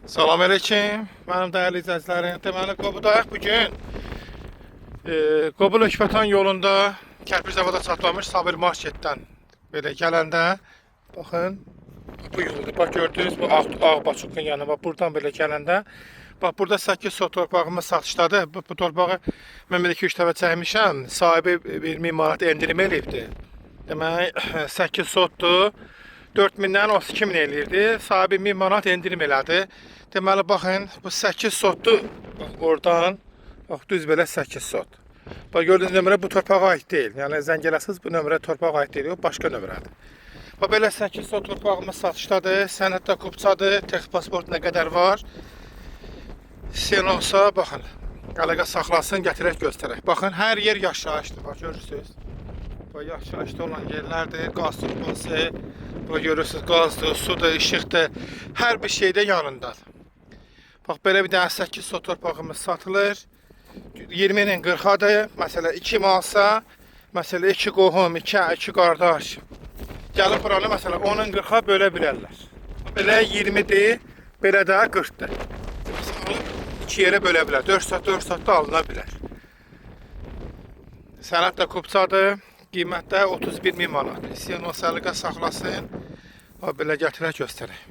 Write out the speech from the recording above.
Salam aleyküm, mənim dəyərli izləyicilərim. Deməli, Qobudayıq bu gün. Qobul Ökbatan yolunda Kərpic Zavoda çatmamış Sabir Marketdən belə gələndə baxın bu yoldur. Bax gördünüz bu ağ Baçukun yanı. Bax buradan belə gələndə bax burada 8 sot torpağımız satışdadır. Bu torpağı mən belə 2-3 dəfə çəkmişəm. Sahibi 20 manat endirim eləyibdi. Demək 8 sotdur. 4000-dən 32 min eləyirdi. Sahibi 1000 manat endirim elədi. Deməli baxın bu 8 sotdur. Bax oradan bax düz belə 8 sot. Bax gördüyünüz nömrə bu torpağa aid deyil. Yəni zəng eləsiniz bu nömrə torpağa aid deyil, o başqa nömrədir. Bax belə 8 sot torpağımız satışdadır. Sənəddə kupçadır, tex pasport nə qədər var. İstəyən olsa baxın. Əlaqə saxlasın, gətirək göstərək. Baxın hər yer yaşayışdır. Bax görürsüz. Bax yaşayışda olan yerlərdir, qaz turbası. Bax görürsüz qazdır, sudur, işıqdır. Hər bir şeydə yanındadır. Bax belə bir dənə 8 sot torpağımız satılır. 20 ilə 40-adır. Məsələ 2 malsa, məsələ 2 qohum, 2 qardaş gəlib buranı məsələ 10-un 40-a bölə bilərlər. Belə 20-dir, belə də 40-dır. Məsələn, alıb iki yerə bölə bilər. 4 sot, 4 sot da alına bilər. Sənəd də kupçadır. Qiymət də 31 min manat. İstəyən olsa əlaqə saxlasın. Bax belə gətirək göstərək.